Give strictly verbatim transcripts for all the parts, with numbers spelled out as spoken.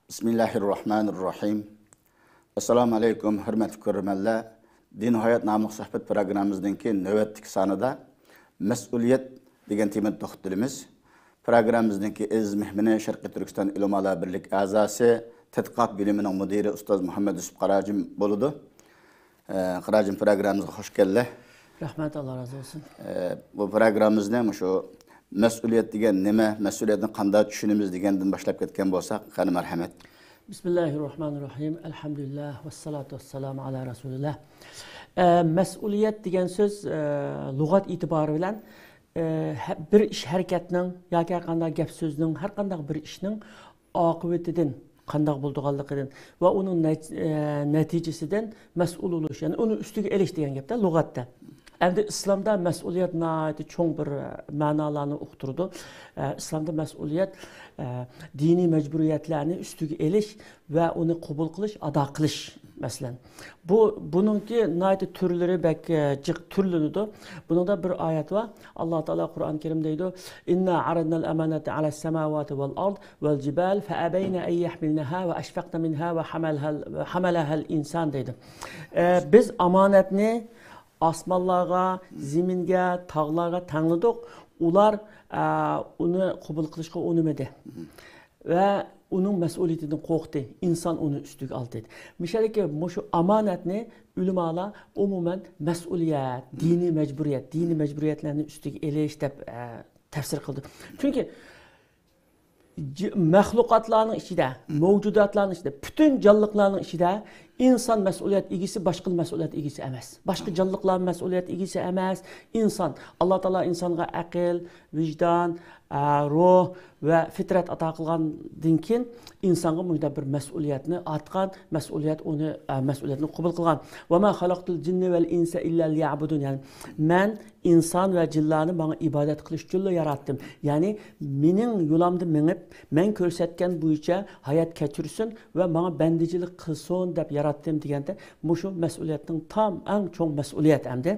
بىسمىللاھىررەھمانىررەھىم. ئەسسالامۇ ئەلەيكۇم، ھۆرمەتلىك كۆرۈرمەنلەر. دىن ھايات ناملىق سۆھبەت پروگراممىمىزنىڭكى نۆۋەتتىكى سانىدا مەسئۇلىيەت دېگەن تېمىدا توختىلىمىز. پروگراممىمىزنىڭكى ئەزىز مېھمىنى شەرقىي تۈركىستان ئۆلىمالار بىرلىكى ئەزاسى، تەتقىقات بۆلۈمىنىڭ مۇدىرى ئۇستاز مۇھەممەد يۈسۈپ قاراجىم بولىدۇ. ئە، قاراجىم، پروگراممىمىزغا خوش كەلدى. رەھمەت، ئاللا رازى بولسۇن. ئە، بۇ پروگراممىمىزنى مۇشۇ مەسئۇلىيەت دېگەن نېمە، مەسئۇلىيەتنى قانداق چۈشىنىمىز دېگەندىن باشلاپ كەتكەن بولساق، قېنى مەرھەمەت. بىسمىللاھىررەھمانىررەھىم. ئەلھەمدۇلىللاھ، ۋەسسالاتۇ ۋەسسالامۇ ئالا رەسۇلىللاھ. ئە، مەسئۇلىيەت دېگەن سۆز، ئە، لۇغەت ئېتىبارى بىلەن، ئە، ھە-، بىر ئىش ھەرىكەتنىڭ ياكى ھەر قانداق گەپ سۆزنىڭ، ھەر قانداق بىر ئىشنىڭ ئاقىۋىتىدىن، قانداق بولىدىغانلىقىدىن ۋە ئۇنىڭ نەت-، ئە، نەتىجىسىدىن مەسئۇل بولۇش، يەنى ئۇنى ئۈستىگە ئېلىش دېگەن گەپتە لۇغەتتە. ئەمدى ئىسلامدا مەسئۇلىيەت ناھايىتى چوڭ بىر، ئە، مەنالارنى ئۇقتۇرىدۇ. ئە، ئىسلامدا مەسئۇلىيەت، ئە، دىنىي مەجبۇرىيەتلەرنى ئۈستىگە ئېلىش ۋە ئۇنى قوبۇل قىلىش، ئادا قىلىش، مەسىلەن. بۇ، بۇنىڭكى ناھايىتى تۈرلىرى بەك، ئە، جىق تۈرلىنىدۇ. بۇنىڭدا بىر ئايەت بار. ئاللا تائالا قۇرئان كەرىم دەيدۇ، «إنا عرضنا الأمانة على السماوات والأرض والجبال فأبين أن يحملنها وأشفقن منها وحملها، وحملها الإنسان» دەيدۇ. ئە، بىز ئامانەتنى ئاسمانلارغا، زېمىنگە، تاغلارغا تەڭلىدۇق. ئۇلار، ئە، ئۇنى قوبۇل قىلىشقا ئۇنىمىدى. ۋە ئۇنىڭ مەسئۇلىيىتىدىن قورقتى. ئىنسان ئۇنى ئۈستىگە ئالدى. مىشەلىكى مۇشۇ ئامانەتنى ئۆلىمالار ئومۇمەن مەسئۇلىيەت، دىنىي مەجبۇرىيەت، دىنىي مەجبۇرىيەتلەرنى ئۈستىگە ئېلىش دەپ، ئە، تەپسىر قىلدى. چۈنكى ج-، مەخلۇقاتلارنىڭ ئىچىدە، مەۋجۇداتلارنىڭ ئىچىدە، پۈتۈن جانلىقلارنىڭ ئىچىدە ئىنسان مەسئۇلىيەت ئىگىسى، باشقىلا مەسئۇلىيەت ئىگىسى ئەمەس. باشقا جانلىقلار مەسئۇلىيەت ئىگىسى ئەمەس. ئىنسان، ئاللا تائالا ئىنسانغا ئەقىل، ۋىجدان، ئە، روھ ۋە فىترەت ئاتا قىلغاندىن كېيىن، ئىنسانغا مۇشۇنداق بىر مەسئۇلىيەتنى ئاتقان، مەسئۇلىيەت ئۇنى، ئە، مەسئۇلىيەتنى قوبۇل قىلغان. «وما خلقت الجن والإنس إلا ليعبدون»، يەنى، مەن ئىنسان ۋە جىنلارنى ماڭا ئىبادەت قىلىش ئۈچۈنلا ياراتتىم. يەنى، مېنىڭ يولۇمدا مېڭىپ، مەن كۆرسەتكەن بويىچە ھايات كەچۈرسۇن ۋە ماڭا بەندىچىلىك قىلسۇن دەپ ياراتتىم، دېگەندە، مۇشۇ مەسئۇلىيەتنىڭ تام ئەڭ چوڭ مەسئۇلىيەت ئەمدى.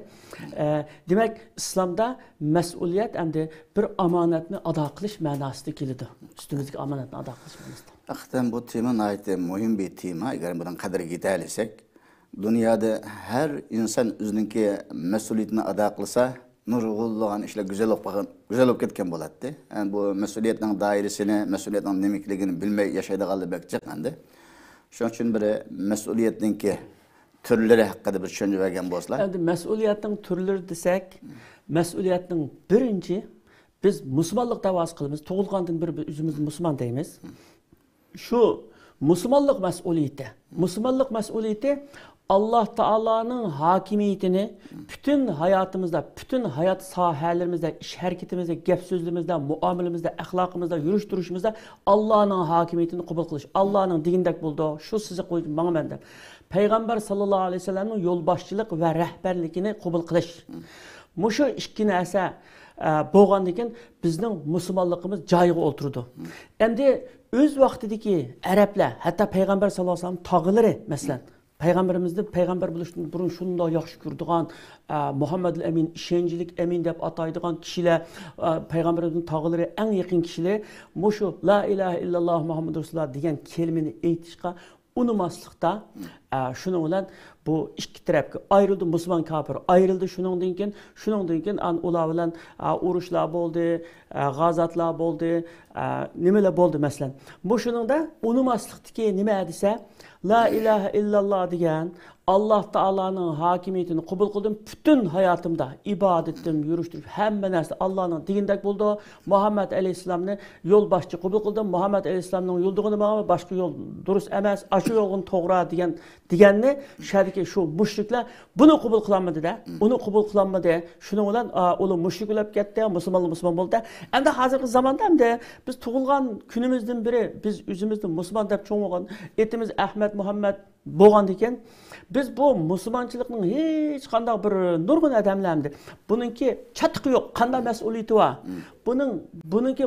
ئە، دېمەك، ئىسلامدا مەسئۇلىيەت ئەمدى بىر ئامانەتنى ئادا قىلىش مەناسىدا كېلىدۇ. ئۈستىمىزدىكى ئامانەتنى ئادا قىلىش مەنىسىدە. ھەقىقەتەن بۇ تېما ناھايىتى مۇھىم بىر تېما. ئەگەر بۇنىڭ قەدرىگە يېتەلىسەك، دۇنيادا ھەر ئىنسان ئۆزىنىڭكى مەسئۇلىيىتىنى ئادا قىلسا، نۇرغۇنلىغان ئىشلار گۈزەل بولۇپ قالغان، گۈزەل بولۇپ كەتكەن بولاتتى. يەنى بۇ مەسئۇلىيەتنىڭ دائىرىسىنى، مەسئۇلىيەتنىڭ نېمىكىلىكىنى بىلمەي ياشايدىغانلار بەك جىق ئەمدى. شۇنىڭ ئۈچۈن بىر مەسئۇلىيەتنىڭكى تۈرلىرى ھەققىدە بىر چۈشەندۈرۈپ بەرگەن بولسىلا. ئەمدى مەسئۇلىيەتنىڭ تۈرلىرى دېسەك، مەسئۇلىيەتنىڭ بىرىنچى، بىز مۇسۇلمانلىق دەۋاسى قىلىمىز، تۇغۇلغاندىن بېرى بىز ئۆزىمىزنى مۇسۇلمان دەيمىز. شۇ مۇسۇلمانلىق مەسئۇلىيىتى. مۇسۇلمانلىق مەسئۇلىيىتى ئاللا تائالانىڭ ھاكىمىيىتىنى پۈتۈن ھاياتىمىزدا، پۈتۈن ھايات ساھەلىرىمىزدە، ئىش ھەرىكىتىمىزدە، گەپ سۆزلىرىمىزدە، مۇئامىلىمىزدە، ئەخلاقىمىزدا، يۈرۈش تۇرۇشىمىزدا ئاللانىڭ ھاكىمىيىتىنى قوبۇل قىلىش. ئاللانىڭ دېگىنىدەك بولىدۇ، شۇ سىزىق بويىچە ماڭىمەن دەپ. پەيغەمبەر ساللاللاھۇ ئەلەيھى ۋەسەللەمنىڭ يولباشچىلىق ۋە رەھبەرلىكىنى قوبۇل قىلىش. مۇشۇ ئىككى نەرسە، ئە، بولغاندىن كېيىن بىزنىڭ مۇسۇلمانلىقىمىز جايىغا ئولتۇرىدۇ. ئەمدى ئۆز ۋاقتىدىكى ئەرەبلەر، ھەتتا پەيغەمبەر ساللاللاھۇ ئەلەيھى ۋەسەللەم تاغىلىرى، مەسىلەن، پەيغەمبىرىمىزنى پەيغەمبەر بولۇشتىن بۇرۇن شۇنداق ياخشى كۆرىدىغان، ئە، مۇھەممەدۇل ئەمىن، ئىشەنچلىك ئەمىن دەپ ئاتايدىغان كىشىلەر، ئە، پەيغەمبىرىمىزنىڭ تاغىلىرى، ئەڭ يېقىن كىشىلىرى مۇشۇ لا ئىلاھە ئىللاللاھ مۇھەممەدۇر رەسۇلۇللاھ دېگەن كەلىمىنى ئېيتىشقا ئۇنىماسلىقتا، ئە، شۇنىڭ بىلەن بۇ ئىككى تەرەپكە ئايرىلدى، مۇسۇلمان كاپىر ئايرىلدى. شۇنىڭدىن كېيىن، شۇنىڭدىن كېيىن ئان-، ئۇلار بىلەن، ئە، ئۇرۇشلار بولدى، ئە، غازاتلار بولدى، ئە، نېمىلەر بولدى، مەسىلەن. بۇ شۇنىڭدا ئۇنىماسلىقتىكى نېمە دېسە، لا ئىلاھە ئىللاللا دېگەن، ئاللا تائالانىڭ ھاكىمىيىتىنى قوبۇل قىلدىم، پۈتۈن ھاياتىمدا، ئىبادىتىم، يۈرۈش تۇرۇش، ھەممە نەرسە ئاللانىڭ دېگىنىدەك بولىدۇ، مۇھەممەد ئەلەيھىسسالامنى يولباشچى قوبۇل قىلدىم، مۇھەممەد ئەلەيھىسسالامنىڭ يولىدىغىنى ماڭىمەن، باشقا يول دۇرۇس ئەمەس، ئاشۇ يولغىنا توغرا دېگەن، دېگەننى شۇ يەردىكى شۇ مۇشرىكلار بۇنى قوبۇل قىلالمىدى-دە، ئۇنى قوبۇل قىلالمىدى. شۇنىڭ بىلەن، ئا، ئۇلار مۇشرىك بولۇپ كەتتى، مۇسۇلمانلار مۇسۇلمان بولدى. ئەمدى ھازىرقى زاماندا ئەمدى بىز تۇغۇلغان كۈنىمىزدىن بېرى بىز ئۆزىمىزنى مۇسۇلمان دەپ چوڭ بولغان، ئېتىمىز ئەھمەد، مۇھەممەد، بولغاندىكىن، بىز بۇ مۇسۇلمانچىلىقنىڭ ھېچقانداق بىر، نۇرغۇن ئادەملەر ئەمدى بۇنىڭكى چاتىقى يوق، قانداق مەسئۇلىيىتى بار؟ بۇنىڭ، بۇنىڭكى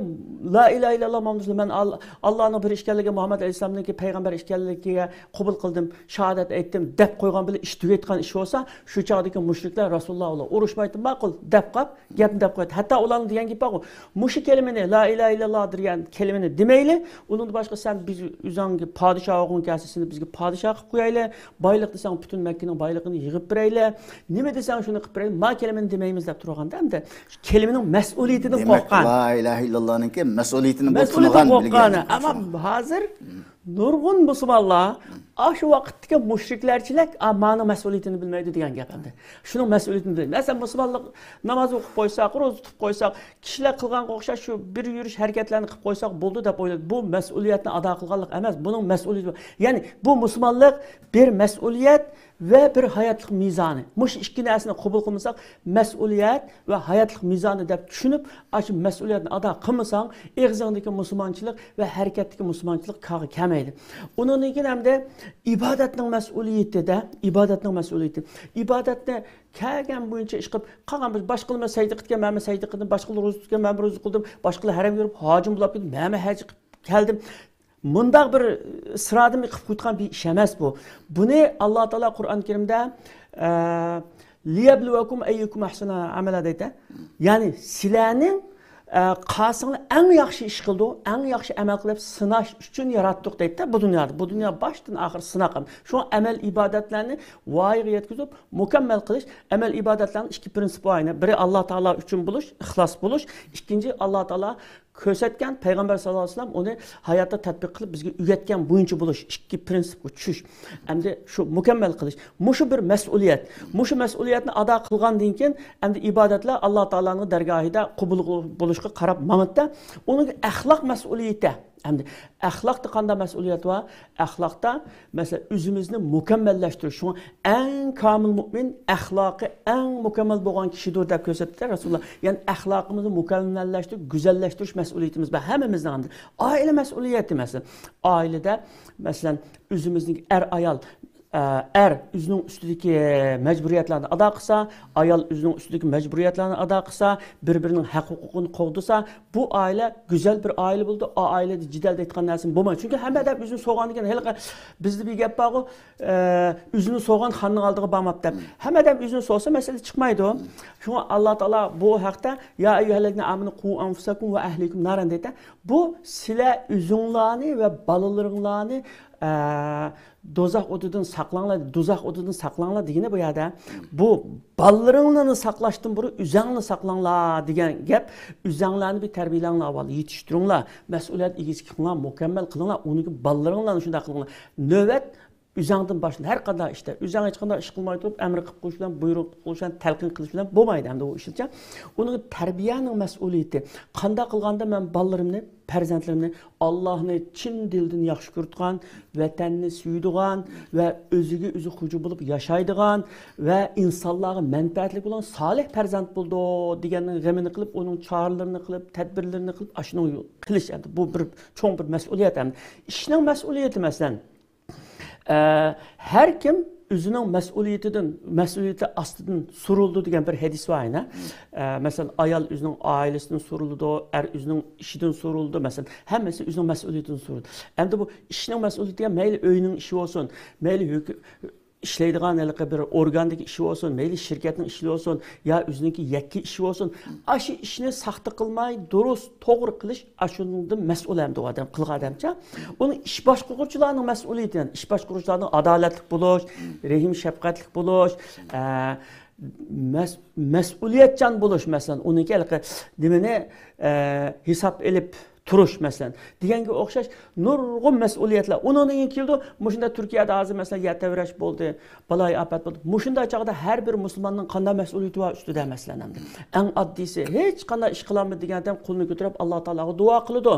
لا ئىلاھە ئىللاللا مۇھەممەد رەسۇلۇللا، مەن ئال-، ئاللانىڭ بىر ئىكەنلىكى، مۇھەممەد ئەلەيھىسسالامنىڭكى پەيغەمبەر ئىكەنلىكىگە قوبۇل قىلدىم، شاھادەت ئېيتتىم دەپ قويغان بىلەن ئىش تۈگەيدىغان ئىش بولسا، شۇ چاغدىكى مۇشرىكلار رەسۇلۇللا بىلەن ئۇرۇشمايتتى، ماقۇل دەپ قاپ، گەپنى دەپ قويدى. ھەتتا ئۇلارنىڭ دېگەن گېپى بارغۇ، مۇشۇ كەلىمىنى، لا ئىلاھە ئىللاللا دېگەن كەلىمىنى دېمەيلى، ئۇنىڭدىن باشقا سەن بىز ئۆزۈڭگە پادىشاھ بولغۇڭ كەلسە، سېنى بىزگە پادىشاھ قىلىپ قويايلى، بايلىق دېسەڭ پۈتۈن مەككىنىڭ بايلىقىنى يىغىپ بېرەيلى، نېمە دېسەڭ شۇنى قىلىپ بېرەيلى، ما كەلىمىنى دېمەيمىز دەپ تۇرغاندا، ئەمدى شۇ كەلىمىنىڭ مەسئۇلىيىتىدىن دېمەك، قورققان. لا ئىلاھە ئىللاللانىڭكى مەسئۇلىيىتىنى بۇ مەسئۇلىيىتىدىن تونۇغان، قورققان. بىلگەن. ئەمما ھازىر نۇرغۇن مۇسۇلمانلار، ئاشۇ ۋاقىتتىكى مۇشرىكلەرچىلەك، ئا، مانىڭ مەسئۇلىيىتىنى بىلمەيدۇ دېگەن گەپ ئەمدى. شۇنىڭ مەسئۇلىيىتىنى بىلمەيدۇ. مەسىلەن، مۇسۇلمانلىق ناماز ئوقۇپ قويساق، روزا تۇتۇپ قويساق، كىشىلەر قىلغانغا ئوخشاش شۇ بىر يۈرۈش ھەرىكەتلەرنى قىلىپ قويساق بولدى دەپ ئويلايدۇ. بۇ مەسئۇلىيەتنى ئادا قىلغانلىق ئەمەس، بۇنىڭ مەسئۇلىيىتى بار. يەنى بۇ مۇسۇلمانلىق بىر مەسئۇلىيەت ۋە بىر ھاياتلىق مىزانى. مۇشۇ ئىككى نەرسىنى قوبۇل قىلمىساق، مەسئۇلىيەت ۋە ھاياتلىق مىزانى دەپ چۈشىنىپ، ئاشۇ مەسئۇلىيەتنى ئادا قىلمىساڭ، ئېغىزىڭدىكى مۇسۇلمانچىلىق ۋە ھەرىكەتتىكى مۇسۇلمانچىلىق كارغا كەلمەيدۇ. ئۇنىڭدىن كېيىن ئەمدى ئىبادەتنىڭ مەسئۇلىيىتىدە، ئىبادەتنىڭ مەسئۇلىيىتى. ئىبادەتنى كەلگەن بويىچە ئىش قىلىپ، قالغان بىر باشقىلار سەجدە قىلىدىكەن، مەنمۇ سەجدە قىلدىم، باشقىلار روزا تۇتقان، مەنمۇ روزا قىلدىم، باشقىلار ھەرەمگە يۈرۈپ، ھاجىم بولاپ كەتتى، مەنمۇ ھەج قىلىپ كەلدىم. مۇنداق بىر سىرادىن قىلىپ قويۇلغان بىر ئىش ئەمەس بۇ. بۇنى ئاللا تائالا قۇرئان كەرىمدە، ئە، لىيەبلۇۋەكۇم ئەييۇكۇم ئەھسەنۇ ئەمەلا دەيدۇ. يەنى سىلەرنىڭ، ئە، قايسىڭلار ئەڭ ياخشى ئىش قىلىدۇ، ئەڭ ياخشى ئەمەل قىلىپ سىناش ئۈچۈن ياراتتۇق دەيدۇ بۇ دۇنيادا. بۇ دۇنيا باشتىن ئاخىر سىناق. شۇڭا ئەمەل ئىبادەتلەرنى ۋايىغا يەتكۈزۈپ، مۇكەممەل قىلىش. ئەمەل ئىبادەتلەرنىڭ ئىككى پرىنسىپى بار. بىرى ئاللا تائالا ئۈچۈن بولۇش، ئىخلاس بولۇش. ئىككىنچى، ئاللا تائالا كۆرسەتكەن، پەيغەمبەر ساللاللاھۇ ئەلەيھى ۋەسەللەم ئۇنى ھاياتتا تەتبىق قىلىپ بىزگە ئۆگەتكەن بويىچە بولۇش، ئىككى پرىنسىپقا چۈشۈش. ئەمدى شۇ مۇكەممەل قىلىش، مۇشۇ بىر مەسئۇلىيەت. مۇشۇ مەسئۇلىيەتنى ئادا قىلغاندىن كېيىن، ئەمدى ئىبادەتلەر ئاللا تائالانىڭ دەرگاھىدا قوبۇل بولۇشقا قاراپ ماڭىدۇ. ئۇنىڭ ئەخلاق مەسئۇلىيىتى. ئەمدى ئەخلاقتا قانداق مەسئۇلىيەت بار؟ ئەخلاقتا، مەسىلەن، ئۆزىمىزنى مۇكەممەللەشتۈرۈش. شۇڭا ئەڭ كامىل مۇئمىن ئەخلاقى ئەڭ مۇكەممەل بولغان كىشىدۇر دەپ كۆرسەتتى رەسۇلۇللا. يەنى ئەخلاقىمىزنى مۇكەممەللەشتۈرۈپ، گۈزەللەشتۈرۈش مەسئۇلىيىتىمىز بار ھەممىمىزنىڭ. ئەمدى ئائىلە مەسئۇلىيىتى، مەسىلەن، ئائىلىدە، مەسىلەن، ئۆزىمىزنىڭ ئەر ئايال، ئە، ئەر ئۆزىنىڭ ئۈستىدىكى مەجبۇرىيەتلەرنى ئادا قىلسا، ئايال ئۆزىنىڭ ئۈستىدىكى مەجبۇرىيەتلەرنى ئادا قىلسا، بىر-بىرىنىڭ ھەق ھوقۇقىنى قوغدىسا، بۇ ئائىلە گۈزەل بىر ئائىلە بولىدۇ. ئا ئائىلىدە جېدەل دەيدىغان نەرسىمۇ بولمايدۇ. چۈنكى ھەممە ئادەم ئۆزىنى سوغاندىكىن، ھېلىقى بىزدە بىر گەپ بارغۇ، ئە، ئۆزىنى سوغان خاننىڭ ئالدىغا بارماپتۇ دەپ. ھەممە ئادەم ئۆزىنى سوغسا، مەسىلە چىقمايدۇ. شۇڭا ئاللا تائالا بۇ ھەقتە، يا ئەييۇھەللەزىنە ئامەنۇ قۇ ئەنفۇسەكۇم ۋە ئەھلىكۇم نارەن دەيدۇ. بۇ سىلەر ئۆزۈڭلارنى ۋە بالىلىرىڭلارنى، ئە، دوزاخ ئوتىدىن ساقلاڭلار، دوزاخ ئوتىدىن ساقلاڭلار دېگىنى بۇ يەردە. بۇ بالىلىرىڭلارنى ساقلاشتىن بۇرۇن ئۆزەڭلارنى ساقلاڭلار دېگەن گەپ. ئۆزەڭلارنى بىر تەربىيەلەڭلار ئاۋۋال، يېتىشتۈرۈڭلار، مەسئۇلىيەت ئىگىسى قىلىڭلار، مۇكەممەل قىلىڭلار، ئۇنىڭ بالىلىرىڭلارنى شۇنداق قىلىڭلار. نۆۋەت ئۆزەڭدىن باشلىنىدۇ. ھەر قانداق ئىشتا ئۆزەڭ ھېچقانداق ئىش قىلماي تۇرۇپ، ئەمر قىلىپ قويۇش بىلەن، بۇيرۇق قىلىپ قويۇش بىلەن، تەلقىن قىلىش بىلەن بولمايدۇ ئەمدى ئۇ ئىشلىرچە. ئۇنىڭ تەربىيەنىڭ مەسئۇلىيىتى. قانداق قىلغاندا مەن بالىلىرىمنى، پەرزەنتلىرىمنى ئاللاھنى چىن دىلدىن ياخشى كۆرىدىغان، ۋەتەننى سۆيىدىغان ۋە ئۆزىگە ئۆزى خوجا بولۇپ ياشايدىغان ۋە ئىنسانلارغا مەنپەئەتلىك بولغان سالىھ پەرزەنت بولىدۇ دېگەننىڭ غېمىنى قىلىپ، ئۇنىڭ چارىلىرىنى قىلىپ، تەدبىرلىرىنى قىلىپ، ئاشۇنى قىلىش ئەمدى بۇ بىر چوڭ بىر مەسئۇلىيەت ئەمدى. ئىشنىڭ مەسئۇلىيىتى، مەسىلەن، ئە، ھەر كىم ئۆزىنىڭ مەسئۇلىيىتىدىن، مەسئۇلىيىتى ئاستىدىن سورۇلىدۇ دېگەن بىر ھەدىس بار ئەينە. ئە، مەسىلەن، ئايال ئۆزىنىڭ ئائىلىسىدىن سورۇلىدۇ، ئەر ئۆزىنىڭ ئىشىدىن سورۇلىدۇ، مەسىلەن، ھەممىسى ئۆزىنىڭ مەسئۇلىيىتىدىن سورۇلىدۇ. ئەمدى بۇ ئىشنىڭ مەسئۇلىيىتى دېگەن مەيلى ئۆينىڭ ئىشى بولسۇن، مەيلى ھۆك-، ئىشلەيدىغان ھېلىقى بىر ئورگاندىكى ئىشى بولسۇن، مەيلى شىركەتنىڭ ئىشى بولسۇن، يا ئۆزىنىڭكى يەككە ئىشى بولسۇن، ئاشۇ ئىشنى ساختا قىلماي، دۇرۇس، توغرا قىلىش، ئاشۇنىڭدىن مەسئۇل ئەمدى ئۇ ئادەم، قىلغان ئادەمچە. ئۇنىڭ ئىش باشقۇرغۇچىلارنىڭ مەسئۇلىيىتى، يەنى ئىش باشقۇرغۇچىلارنىڭ ئادالەتلىك بولۇش، رەھىم شەپقەتلىك بولۇش، ئە، مەس-، مەسئۇلىيەتچان بولۇش، مەسىلەن، ئۇنىڭكى ھېلىقى نېمىنى، ئە، ھېساب ئېلىپ تۇرۇش، مەسىلەن، دېگەنگە ئوخشاش نۇرغۇن مەسئۇلىيەتلەر. ئۇنىڭدىن كېيىن كېلىدۇ، مۇشۇنداق تۈركىيەدە ھازىر، مەسىلەن، يەر تەۋرەش بولدى، بالايىئاپەت بولدى. مۇشۇنداق چاغدا ھەر بىر مۇسۇلماننىڭ قانداق مەسئۇلىيىتى بار ئۈستىدە، مەسىلەن، ئەمدى. ئەڭ ئاددىيسى، ھېچقانداق ئىش قىلالمىدى دېگەن ئادەم قولىنى كۆتۈرۈپ، ئاللا تائالاغا دۇئا قىلىدۇ.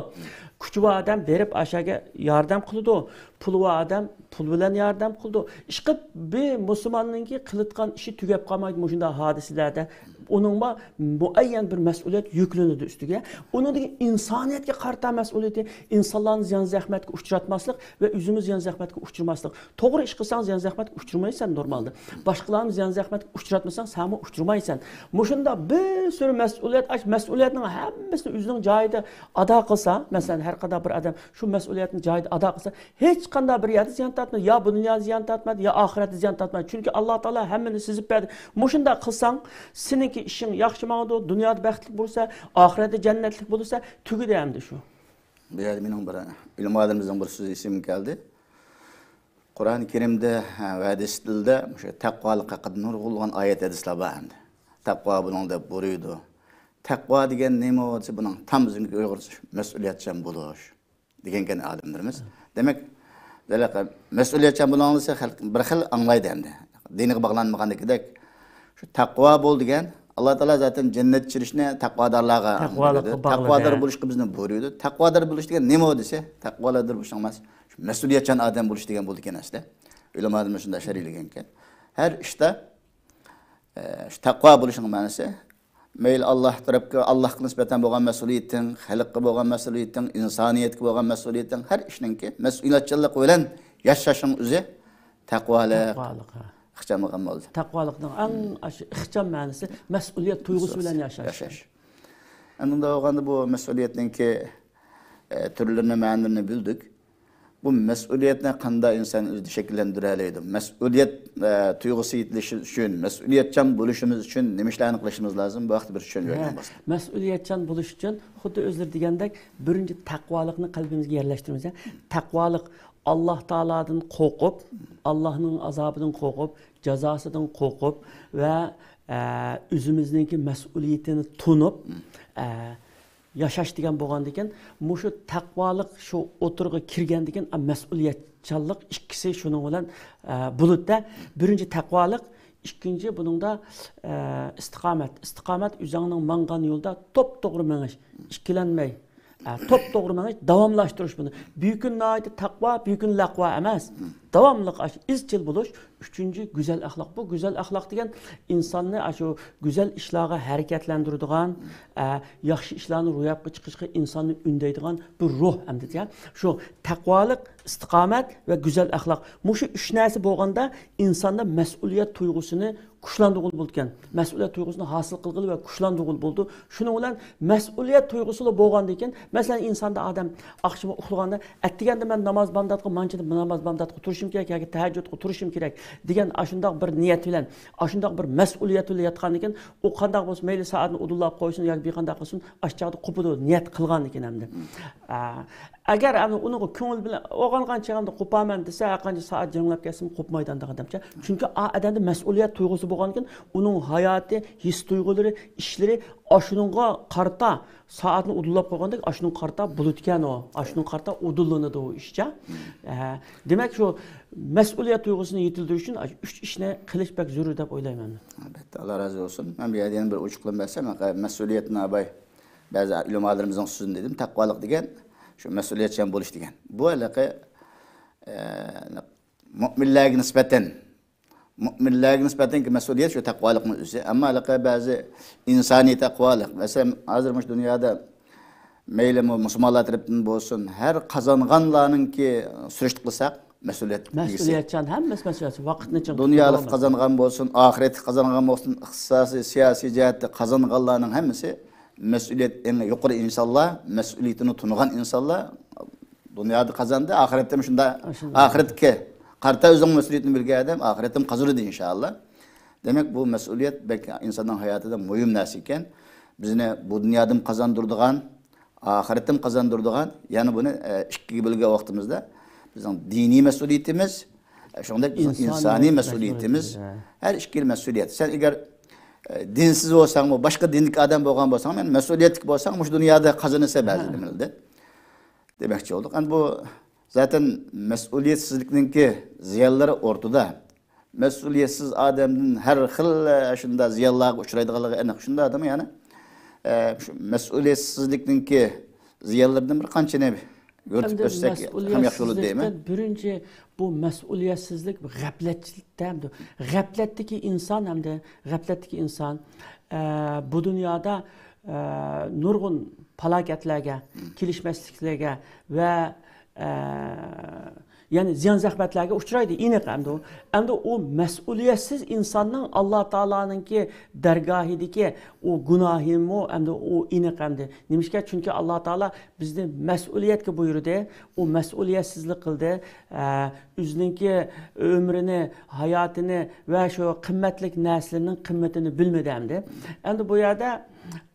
كۈچى بار ئادەم بېرىپ ئاشۇ يەرگە ياردەم قىلىدۇ. پۇلى بار ئادەم پۇل بىلەن ياردەم قىلىدۇ. ئىشقىلىپ، بىر مۇسۇلماننىڭكى قىلىدىغان ئىشى تۈگەپ قالمايدۇ مۇشۇنداق ھادىسىلەردە. ئۇنىڭغا مۇئەييەن بىر مەسئۇلىيەت يۈكلىنىدۇ ئۈستىگە. ئۇنىڭدىن كېيىن ئىنسانىيەتكە قارىتا مەسئۇلىيىتى، ئىنسانلارنى زىيان-زەخمەتكە ئۇچراتماسلىق ۋە ئۆزىمىز زىيان-زەخمەتكە ئۇچرىماسلىق. توغرا ئىش قىلساڭ، زىيان-زەخمەتكە ئۇچرىمايسەن نورمالدا. باشقىلارنى زىيان-زەخمەتكە ئۇچراتمىساڭ، سەنمۇ ئۇچرىمايسەن. مۇشۇنداق بىر سۈرى مەسئۇلىيەت، ئاش مەسئۇلىيەتنىڭ ھەممىسىنى ئۆزىنىڭ جايىدا ئادا قىلسا، مەسىلەن، ھەر قانداق بىر ئادەم شۇ مەسئۇلىيەتنى جايىدا ئادا قىلسا، ھېچقانداق بىر يەردە زىيان تارتمايدۇ. يا بۇ دۇنيادا زىيان تارتمايدۇ، يا ئاخىرەتتە زىيان تارتمايدۇ. چۈنكى ئاللا تائالا ھەممىنى سىزىپ بەردى. مۇشۇنداق قىلساڭ، سېنىڭكى ئىشىڭ ياخشى ماڭىدۇ، دۇنيادا بەختلىك بولىسەن، ئاخىرەتتە جەننەتلىك بولىسەن، تۈگىدى ئەمدى شۇ. بۇ يەردە مېنىڭ بىر ئۆلىمالىرىمىزنىڭ بىر سۆزى ئېسىمگە كەلدى. قۇرئان كەرىمدە، ھە، ۋە ھەدىس دىلدە مۇشۇ تەقۋالىق ھەققىدە نۇرغۇنلىغان ئايەت ھەدىسلەر بار ئەمدى. تەقۋا بۇنىڭ دەپ بۇيرۇيدۇ. تەقۋا دېگەن نېمە دېسە، بۇنىڭ تام ئۆزۈمگە ئۇيغۇرچە مەسئۇلىيەتچان بولۇش دېگەنكەن ئالىملىرىمىز. دېمەك، مەسئۇلىيەتچان بولۇڭ دېسە، خەلق بىر خىل ئاڭلايدۇ ئەمدى. دىنىغا باغلانمىغاندىكىدەك، شۇ تەقۋا بول دېگەن، ئاللا تائالا زاتەن جەننەت چىرىشنى تەقۋادارلارغا تەقۋالىققا بېرىدۇ. باغلىدى. تەقۋادار بولۇشقا بىزنى بۇيرۇيدۇ. تەقۋادار بولۇش دېگەن نېمە دېسە، تەقۋادار بولۇش ئەمەس، شۇ مەسئۇلىيەتچان ئادەم بولۇش دېگەن بولىدىكەن ئەسلى. ئۆلىمالىرىمىز شۇنداق شەرھلىگەنكەن. ھەر ئىشتا، ئە، شۇ تەقۋا بولۇشنىڭ مەنىسى، مەيلى ئاللا تەرەپكە، ئاللاغا نىسبەتەن بولغان مەسئۇلىيىتىڭ، خەلققە بولغان مەسئۇلىيىتىڭ، ئىنسانىيەتكە بولغان مەسئۇلىيىتىڭ، ھەر ئىشنىڭكى مەسئۇلىيەتچانلىق بىلەن ياشاشنىڭ ئۆزى تەقۋالىق. تەقۋالىق، ھە. ئىخچام بولغان بولدى. تەقۋالىقنىڭ ئەڭ ئاشۇ ئىخچام مەنىسى مەسئۇلىيەت تۇيغۇسى بىلەن ياشاش. ياشاش. ئەمدى بۇنداق بولغاندا بۇ مەسئۇلىيەتنىڭكى، ئە، تۈرلىرىنى، مەنىلىرىنى بىلدۇك. بۇ مەسئۇلىيەتنى قانداق ئىنسان ئۆزىدە شەكىللەندۈرەلەيدۇ؟ مەسئۇلىيەت، ئە، تۇيغۇسى يېتىلىشى ئۈچۈن، مەسئۇلىيەتچان بولۇشىمىز ئۈچۈن نېمە ئىشلارنى قىلىشىمىز لازىم؟ بۇ ھەقتە بىر چۈشەنچە بەرگەن بولسا. مەسئۇلىيەتچان بولۇش ئۈچۈن خۇددى ئۆزلىرى دېگەندەك بىرىنچى تەقۋالىقنى قەلبىمىزگە يەرلەشتۈرىمىز. تەقۋالىق ئاللا تائالادىن قورقۇپ، ئاللانىڭ ئازابىدىن قورقۇپ، جازاسىدىن قورقۇپ ۋە، ئە، ئۆزىمىزنىڭكى مەسئۇلىيىتىنى تونۇپ، ئە، ياشاش دېگەن بولغاندىكىن، مۇشۇ تەقۋالىق شۇ ئوتتۇرىغا كىرگەندىكىن، ئا، مەسئۇلىيەتچانلىق ئىككىسى شۇنىڭ بىلەن، ئە، بولىدۇ. بىرىنچى تەقۋالىق، ئىككىنچى بۇنىڭدا، ئە، ئىستىقامەت. ئىستىقامەت ئۆزۈڭنىڭ ماڭغان يولدا توپتوغرا مېڭىش، ئىككىلەنمەي، ئە، توپتوغرا مېڭىش، داۋاملاشتۇرۇش بۇنى. بۈگۈن ناھايىتى تەقۋا، بۈگۈن لەقۋا ئەمەس. داۋاملىق ئاشۇ ئىزچىل بولۇش. ئۈچىنچى، گۈزەل ئەخلاق. بۇ گۈزەل ئەخلاق دېگەن ئىنساننى ئاشۇ گۈزەل ئىشلارغا ھەرىكەتلەندۈرىدىغان، ئە، ياخشى ئىشلارنى روياپقا چىقىشقا ئىنساننى ئۈندەيدىغان بىر روھ ئەمدى، يا. شۇ تەقۋالىق، ئىستىقامەت ۋە گۈزەل ئەخلاق. مۇشۇ ئۈچ نەرسە بولغاندا ئىنساندا مەسئۇلىيەت تۇيغۇسىنى كۈچلەندۈرگىلى بولىدىكەن. مەسئۇلىيەت تۇيغۇسىنى ھاسىل قىلغىلى ۋە كۈچلەندۈرگىلى بولىدۇ. شۇنىڭ بىلەن مەسئۇلىيەت تۇيغۇسىلا بولغاندىن كېيىن، مەسىلەن، ئىنساندا ئادەم ئاخشىمى ئۇخلىغاندا، ئەتىگەندە مەن ناماز بامداتقا، مانچىدا ناماز بامداتقا تۇرۇشۇم كېرەك ياكى تەھەججۇدقا تۇرۇشۇم كېرەك دېگەن ئاشۇنداق بىر نىيەت بىلەن، ئاشۇنداق بىر مەسئۇلىيەت بىلەن ياتقاندىن كېيىن، ئۇ قانداق بولسا، مەيلى سائەتنى ئۇدۇللاپ قويسۇن ياكى بىر قانداق قىلسۇن، ئاشۇ چاغدا قوپىدۇ، نىيەت قىلغاندىن كېيىن ئەمدى. ئە، ئەگەر ئەمدى ئۇنىڭغا كۆڭۈل بىلەن ئويغانغان چېغىمدا قوپارمەن دېسە، ھەر قانچە سائەت جىڭلاپ كەتسىمۇ قوپمايدۇ ئانداق ئادەمچە. چۈنكى ئا ئادەمدە مەسئۇلىيەت تۇيغۇسى بولغاندىكىن، ئۇنىڭ ھاياتى، ھېس تۇيغۇلىرى، ئىشلىرى ئاشۇنىڭغا قارىتا، سائەتنى ئۇدۇللاپ قويغاندەك، ئاشۇنىڭغا قارىتا بولىدىكەن ئۇ. ئاشۇنىڭغا قارىتا ئۇدۇللىنىدۇ ئۇ ئىشچە. ئە، دېمەك، شۇ مەسئۇلىيەت تۇيغۇسىنى يېتىلدۈرۈش ئۈچۈن ئۈچ ئىشنى قىلىش بەك زۆرۈر دەپ ئويلايمەن. ئەلبەتتە، ئاللا رازى بولسۇن. مەن بۇ يەردە يەنە بىر ئوچۇقلىما بەرسەم، مەسئۇلىيەتنى ئاباي بەزى ئۆلىمالىرىمىزنىڭ سۆزىنى دېدىم. تەقۋالىق دېگەن شۇ مەسئۇلىيەتچان بولۇش دېگەن. بۇ ھېلىقى، ئە، مۆمىنلەرگە نىسبەتەن، مۆمىنلەرگە نىسبەتەنكى مەسئۇلىيەت شۇ تەقۋالىقنىڭ ئۆزى. ئەمما ھېلىقى بەزى ئىنسانىي تەقۋالىق، مەسىلەن، ھازىر مۇشۇ دۇنيادا مەيلى مۇ-، مۇسۇلمانلار تەرىپىدىن بولسۇن، ھەر قازانغانلارنىڭكى سۈرۈشتە قىلساق، مەسئۇلىيەت ئىگىسى. مەسئۇلىيەتچان، ھەممىسى مەسئۇلىيەتچان. ۋاقىتنى چىڭ دۇنيالىق قازانغان بولسۇن، ئاخىرەتلىك قازانغان بولسۇن، ئىقتىسادىي، سىياسىي جەھەتتە قازانغانلارنىڭ ھەممىسى مەسئۇلىيەت، ئەڭ يۇقىرى ئىنسانلار، مەسئۇلىيىتىنى تونۇغان ئىنسانلار دۇنيادا قازاندى، ئاخىرەتتىمۇ شۇنداق، ئاشۇنداق. ئاخىرەتكە قارىتا ئۆزىنىڭ مەسئۇلىيىتىنى بىلگەن ئادەم ئاخىرەتتىمۇ قازىنىدۇ، ئىنشائاللا. دېمەك، بۇ مەسئۇلىيەت بەك ئىنساننىڭ ھاياتىدا مۇھىم نەرسە ئىكەن. بىزنى بۇ دۇنيادىمۇ قازاندۇرىدىغان، ئاخىرەتتىمۇ قازاندۇرىدىغان، يەنى بۇنى، ئە، ئىككىگە بۆلگەن ۋاقتىمىزدا بىزنىڭ دىنىي مەسئۇلىيىتىمىز، ئە، شۇنداق بىزنىڭ ئىنسانىي ئىنسانىي مەسئۇلىيىتىمىز، مەسئۇلىيىتىمىز، ھە. ھەر ئىككىلا مەسئۇلىيەت. سەن ئەگەر، ئە، دىنسىز بولساڭمۇ، باشقا دىندىكى ئادەم بولغان بولساڭ، مەن مەسئۇلىيەتلىك بولساڭ، مۇشۇ دۇنيادا قازىنىسەن بەزى نېمىلەردە دېمەكچى بولدۇق. ئەمدى بۇ زاتەن مەسئۇلىيەتسىزلىكنىڭكى زىيانلىرى ئورتىدا. مەسئۇلىيەتسىز ئادەمدىن ھەر خىل، ئە، شۇنداق زىيانلارغا ئۇچرايدىغانلىقى ئېنىق. شۇنداق ئادەم يەنى، ئە، شۇ مەسئۇلىيەتسىزلىكنىڭكى زىيانلىرىدىن بىر قانچىنى يورۇتۇپ ئۆتسەك ھەم ياخشى بولىدۇ دەيمەن. مەسئۇلىيەتسىزلىكتىن بىرىنچى بۇ مەسئۇلىيەتسىزلىك، غەپلەتچىلىكتە ھەمدە غەپلەتتىكى ئىنسان، ھەمدە غەپلەتتىكى ئىنسان ئە، بۇ دۇنيادا، ئە، نۇرغۇن پالاكەتلەرگە، كېلىشمەسلىكلەرگە ۋە، ئە، يەنى زىيان-زەخمەتلەرگە ئۇچرايدۇ، ئېنىق ئەمدى ئۇ. ئەمدى ئۇ مەسئۇلىيەتسىز ئىنساننىڭ ئاللا تائالانىڭكى دەرگاھىدىكى ئۇ گۇناھىمۇ ئەمدى ئۇ ئېنىق ئەمدى. نېمىشقا؟ چۈنكى ئاللا تائالا بىزنى مەسئۇلىيەتكە بۇيرۇدى، ئۇ مەسئۇلىيەتسىزلىك قىلدى. ئە، ئۆزىنىڭكى ئۆمرىنى، ھاياتىنى ۋە شۇ قىممەتلىك نەرسىلىرىنىڭ قىممىتىنى بىلمىدى ئەمدى. ئەمدى بۇ يەردە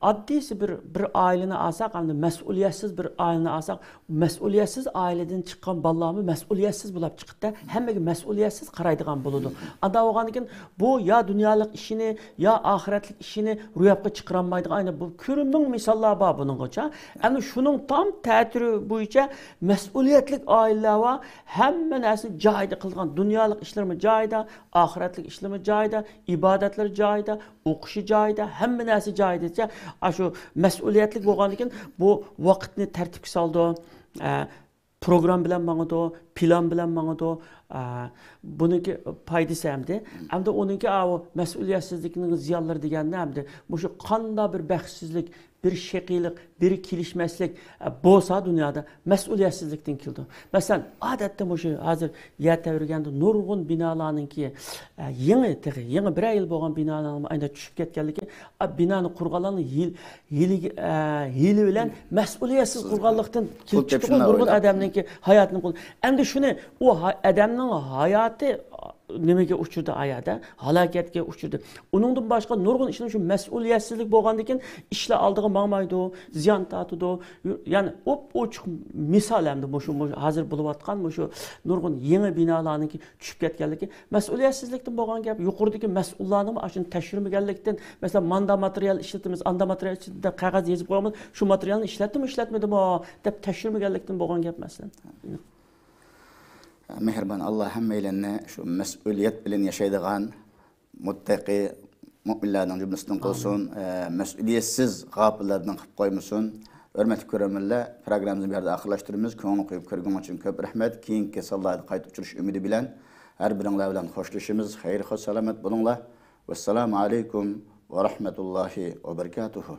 ئاددىيسى بىر، بىر ئائىلىنى ئالساق، ئەمدى مەسئۇلىيەتسىز بىر ئائىلىنى ئالساق، مەسئۇلىيەتسىز ئائىلىدىن چىققان بالىلارمۇ مەسئۇلىيەتسىز بولاپ چىقىپتۇ. ھەممىگە مەسئۇلىيەتسىز قارايدىغان بولىدۇ. ئاندا بولغاندىكىن بۇ يا دۇنيالىق ئىشىنى، يا ئاخىرەتلىك ئىشىنى روياپقا چىقىرالمايدىغان، ئەنە بۇ كۆرۈنمىڭ مىساللار بار بۇنىڭغىچە. ئەمدى شۇنىڭ تام تەتۈرى بويىچە مەسئۇلىيەتلىك ئائىلىلەر بار. ھەممە نەرسىنى جايىدا قىلىدىغان، دۇنيالىق ئىشلىرىمۇ جايىدا، ئاخىرەتلىك ئىشلىرىمۇ جايىدا، ئىبادەتلىرى جايىدا، ئوقۇشى جايىدا، ھەممە نەرسە جايىدا. ئاشۇ مەسئۇلىيەتلىك بولغاندىكىن بۇ ۋاقىتنى تەرتىپكە سالىدۇ. ئە، پروگرام بىلەن ماڭىدۇ، پىلان بىلەن ماڭىدۇ. ئە، بۇنىڭكى پايدىسى ئەمدى. ئەمدى ئۇنىڭكى ئاۋۇ مەسئۇلىيەتسىزلىكنىڭ زىيانلىرى دېگەندە ئەمدى مۇشۇ قاندا بىر بەختسىزلىك، بىر شەقىيلىق، بىر كېلىشمەسلىك، ئە، بولسا دۇنيادا مەسئۇلىيەتسىزلىكتىن كېلىدۇ. مەسىلەن، ئادەتتە مۇشۇ ھازىر يەر تەۋرىگەندە نۇرغۇن بىنالارنىڭكى، ئە، يېڭى، تېخى يېڭى بىرەر يىل بولغان بىنالارنىڭ ئاينا چۈشۈپ كەتكەنلىكى، ئە، بىنانى قۇرغانلارنىڭ ھىل-، ھىلىگە، ئە، ھىلى بىلەن مەسئۇلىيەتسىز قۇرغانلىقتىن كېلىپ چىقىدىغۇ نۇرغۇن ئادەمنىڭكى ھاياتىنى قۇل-، ئەمدى شۇنى ئۇ ھا-، ئادەمنىڭ ھاياتى نېمىگە ئۇچرىدى ئايادا؟ ھالاكەتكە ئۇچرىدى. ئۇنىڭدىن باشقا نۇرغۇن ئىشلار شۇ مەسئۇلىيەتسىزلىك بولغاندىكىن ئىشلار ئالدىغا ماڭمايدۇ، زىيان تارتىدۇ. يەنى ئوپئوچۇق مىسال ئەمدى مۇشۇ، مۇشۇ ھازىر بولۇۋاتقان مۇشۇ نۇرغۇن يېڭى بىنالارنىڭكى چۈشۈپ كەتكەنلىكى مەسئۇلىيەتسىزلىكتىن بولغان گەپ. يۇقىرىدىكى مەسئۇللارنىمۇ ئاشۇنى تەكشۈرمىگەنلىكتىن، مەسىلەن، ماندا ماتېرىيال ئىشلىتىمىز، ئاندا ماتېرىيال ئىشلىتىمىز دەپ قەغەز يېزىپ قويغان، شۇ ماتېرىيالنى ئىشلەتتىمۇ، ئىشلەتمىدىمۇ دەپ تەكشۈرمىگەنلىكتىن بولغان گەپ مەسىلەن. مېھرىبان ئاللا ھەممەيلەننى شۇ مەسئۇلىيەت بىلەن ياشايدىغان مۇتتەقى مۆمىنلەرنىڭ جۈملىسىدىن قىلسۇن. ئامىن. ئە، مەسئۇلىيەتسىز غاپىللاردىن قىلىپ قويمىسۇن. ھۆرمەتلىك كۆرۈرمەنلەر، پروگراممىمىزنى بۇ يەردە ئاخىرلاشتۇرىمىز. كۆڭۈل قويۇپ كۆرگىنىڭ ئۈچۈن كۆپ رەھمەت. كېيىنكى سانلاردا قايتا ئۇچرىشىش ئۈمىدى بىلەن ھەر بىرىڭلار بىلەن خوشلىشىمىز. خەير خوش سالامەت بولۇڭلار. ۋەسسالامۇ ئەلەيكۇم ۋە رەھمەتۇللاھى ۋە بەرىكاتۇھۇ.